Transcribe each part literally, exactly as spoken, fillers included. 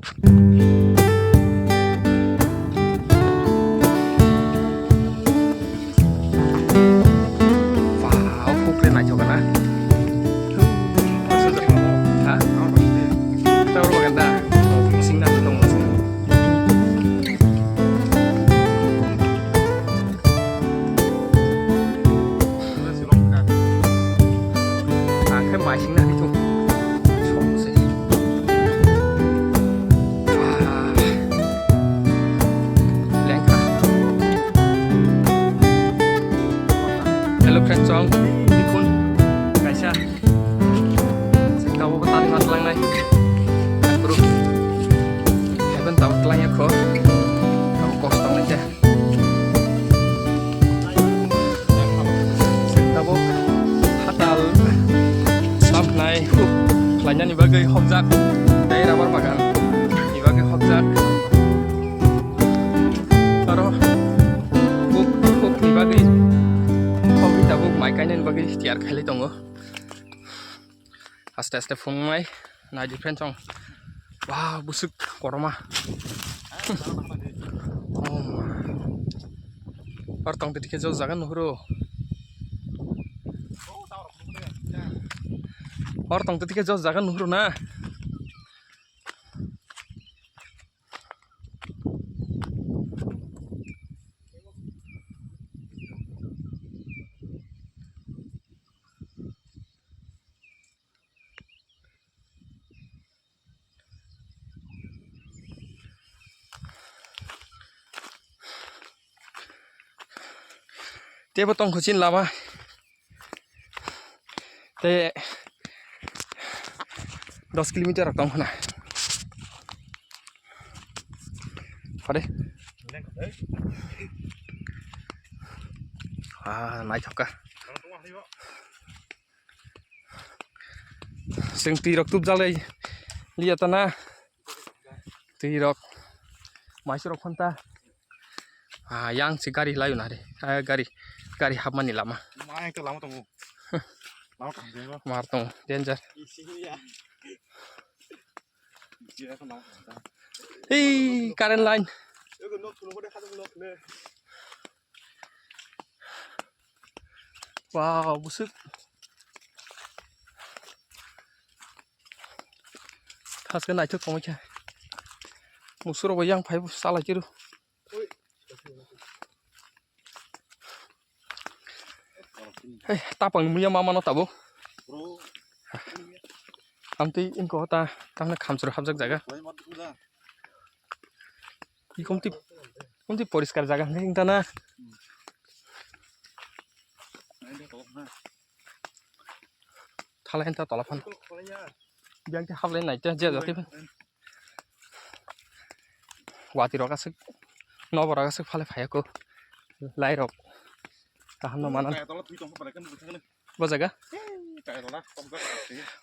Wow, huk le naithok na. Ha? Tawar bagan da. Sing na tong. Ang khe mai sing na ni thung. Sok se. Wah. Lengkha. Hello friends, chwng bikun kaisa. Tabuk tani ma tlangnai. Bro. Heaven tabuk tlang ya kho. Tabuk kosto nai te. Tabuk hatal samnai khlainani bagwi hokjak tei rubber bagan ni bagwi hokjak. Aro huk, huk ni bagwi hok ni tabuk mai kainani bagwi tiyar khailai tongo. Aste aste phunuknai, nai di friends chwng. Wow, bwswk kotorma. Oh ma. Hor tong twi khe jo jaga nuhuru. Hor tong twi khe jo jaga nuhuru na. Tebo tongkho chini lama. Te dos kilometer rok tong khna. Phade. Ah, naithok kha. Chwng twi rok tubjak lai liya ta na. Twi rok. Maisu rok phanta. Ah, yang se gari layo na re. Ah, gari, gari hapmani lama. Ma, yang ke lama tongo. Lama kaham tongo. Mar tongo, danger. Isi ya. Isi ya, lama kaham. Hei, current line. Ego nok, nok, nok, nok, nok. Wow, bwswk. Thaske naithok tongwi kha. Musuk rok bo yang phai bo salai chiru. Hei, tapang muya mama no tabo. Amtwi inko ta, tamne khamchwrwi hapjak jaga. Ikomti, ikomti poriskar jaga hwnkhe wngtana. Thala hinta tola phan. Biyang khe hablai nai te je jati phan. Wati rok aswk, nobo rok aswk phale phaiya ko. Lai rok kaham no manan. Bo jaga?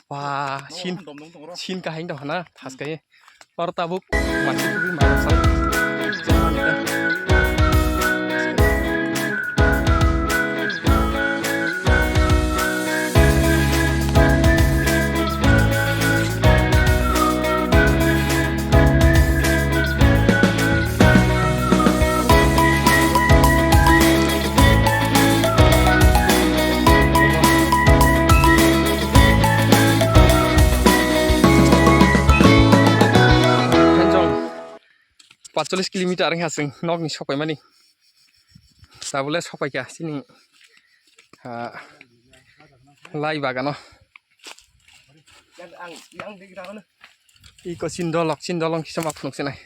Wah, sin, sin kahai wngtong hana, thas kahai. Oro tabuk masi tubui mano sa. Paitsollis kilometer wngkha chwng nokni sopaimani. Tabole sopaikha chini, ah, lai bagano. Iko chindolok, chindolong kisa ma phunuk sinai.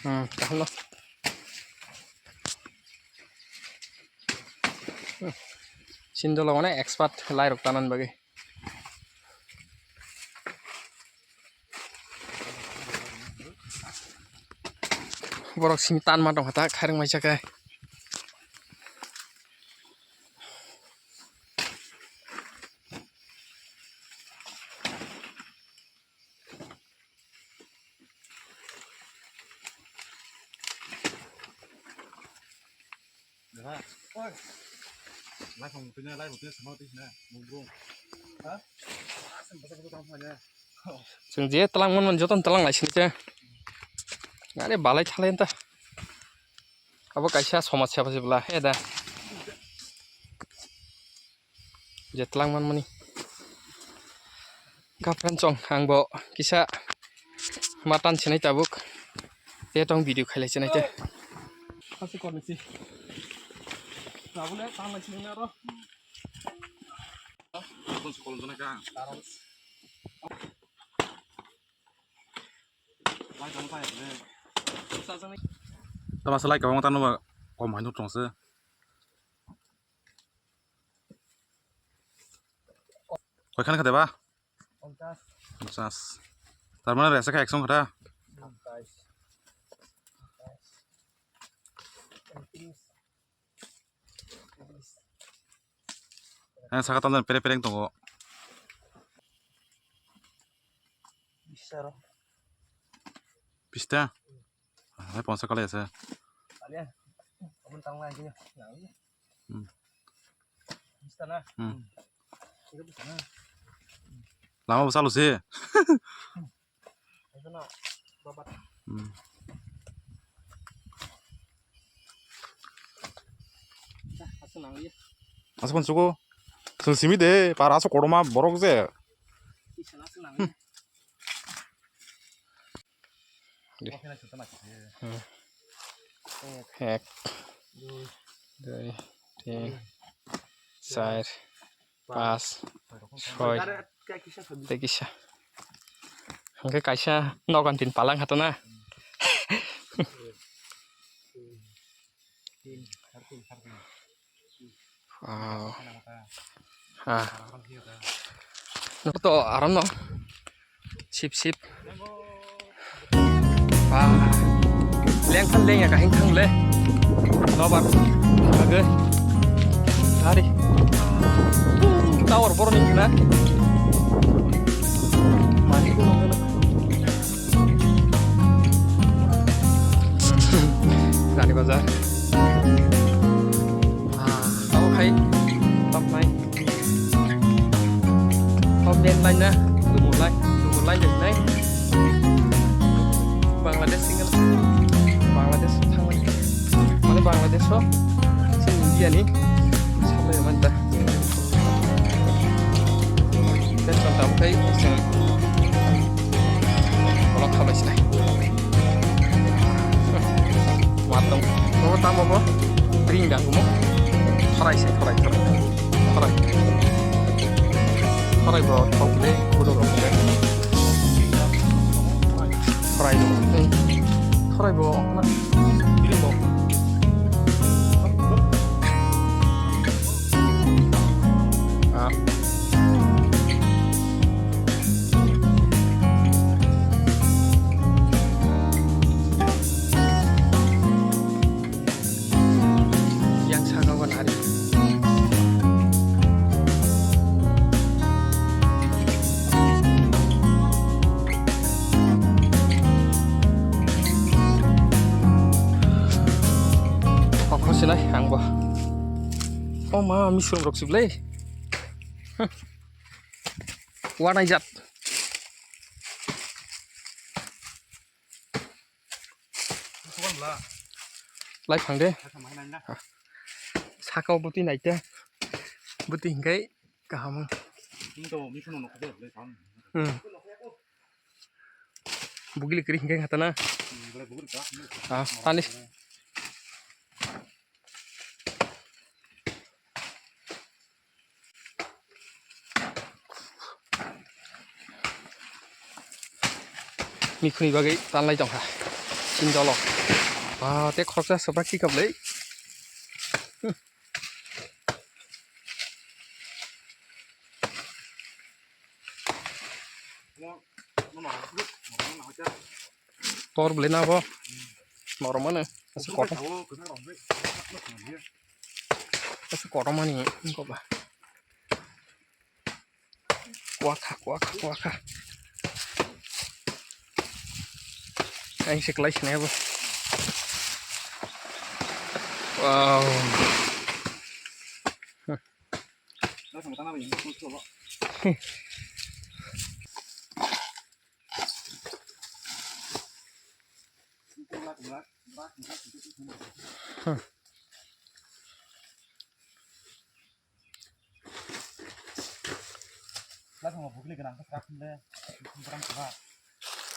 Hmm, kaham no. Hmm. Chindolong mane expert lai rok tanani bagwi. Borok simi tanma tongkha ta khairok maisa khe. Chwng je twlang man, man jotono twlang lai sini se. Are balai thalai ta. Abo kaisa somas seba se bwla he da. Je twlang man mani. Gapran chong, ang bo kisa matan sinai tabuk. Te tong video khailai sinai te. Hasi korni si. Tabule tang lai sinai aro. Kon se kolon jana ka. Tama salai kabang tano ba kom hai nuk tong se. Koi khan khade ba? Pachas. Pachas. Tar mane resa kha ekson khada? Satais. Satais. Untris. Untris. Yang saka tandan pereng pereng tongo. Bisa ro. Pista? Hai ponsa kali asa. Kali ya. Abun tang lagi ya. Hmm. Bisa na. Hmm. Ini bisa na. Lama besar lu sih. Itu na. Babat. Hmm. Dah, asal nang ya. Asal pun suku. Sel simi de, para asal koroma borok je. Bisa na asal nang ya. Deh. Hmm. Ek, dui, tin, sar, pas, soi, tei kisa. Hingke kaisa nokan tin palang hatona. Wow. Ah. Noto aram no. Sip sip. Ah. Leng khan leng ya kahing thang le. Nobar. Age. Hari. Tower borok ni na. Mani ko. Rani Bazar. Ah, tamo khai, tamo khai. Tamo main line na, Dumur line, Dumur line de nai. Bangladesh single, Bangladesh thang, mane Bangladesh o, sing India ni, sampai mana? Tension tamo khai, sing. Bolok khabai sinai. Matong. Bo tamo bo. Ring da gumo. Thorai se, thorai, thorai. Thorai. Thorai bo thok le, kudo rok le. Thorai bo. Thorai bo. Ring bo. Ah. Yang saka o nari. Kok sinai ang bo. O ma, misrung rok siblai. Wanaijak. Lai phang de. Saka o bwtwi naita. Bwtwi hingkai kaham. Hmm. Bugili kiri hingkai hatana. Ah, tani. Mikhuni bagwi tanlai tongkha. Chini dolo. Ba, te khoroksa swprak tikap lei. Tor bwlai na bo. Norok mano. Asa kotor. Asa kotor mani. Koba. Kuakha, kuakha, kuakha. Ang se klai sinai bo. Wow.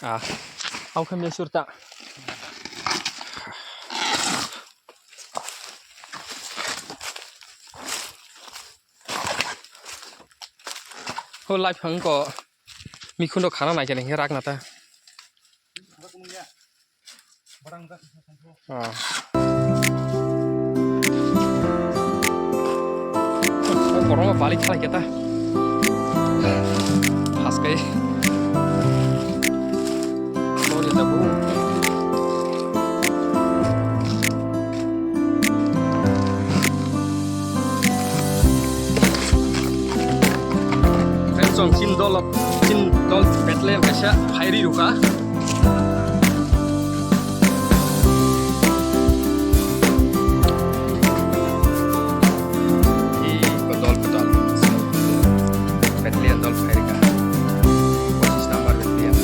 Ah, au khe mesur ta. Ho lai phang ko mikhundo khana nai kene rakna ta. Ah. Borok no balik khalai khe ta. Haskai. Lori jago. Chwng chin dol, chin dol Bethlehem kaisa phairi rukha. Iko dol, dol. Bethlehem dol phairikha. Pochis number Bethlehem.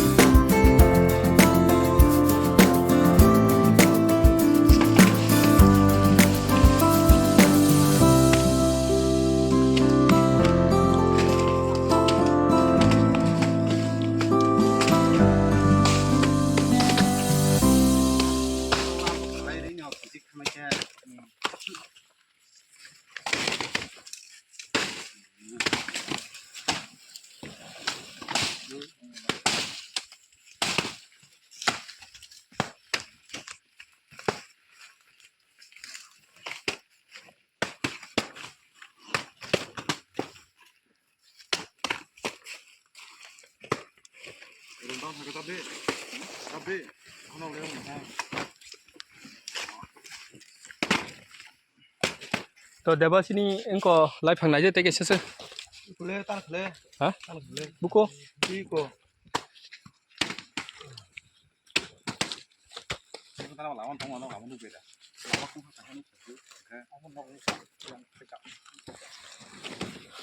To Debasini engko lai phang naijak tei kaisa se. Kule, tan kule. Ha? Tan kule. Buko? Biko.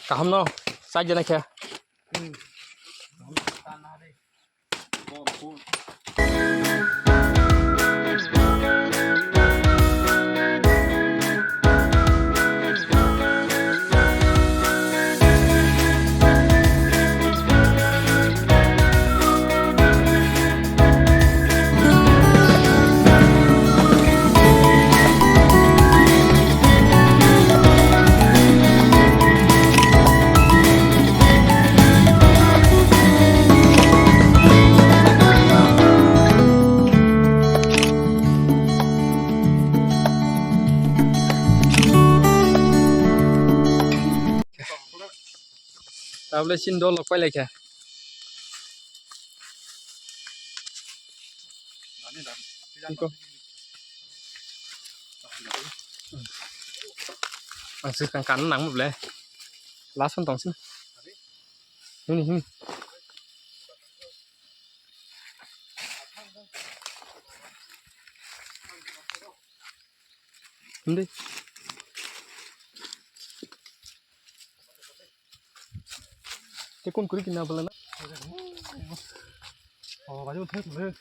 Kaham no, chajana khe. Tabole sin dol lok pailai kha. Iko. Ang sih kan kan nang ble. Lason tong sin. Hini, hini. Hindi. Te kun kuri kina bala na? Oh, baju thai thai.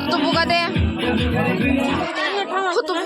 Tubuga de. Kutubu.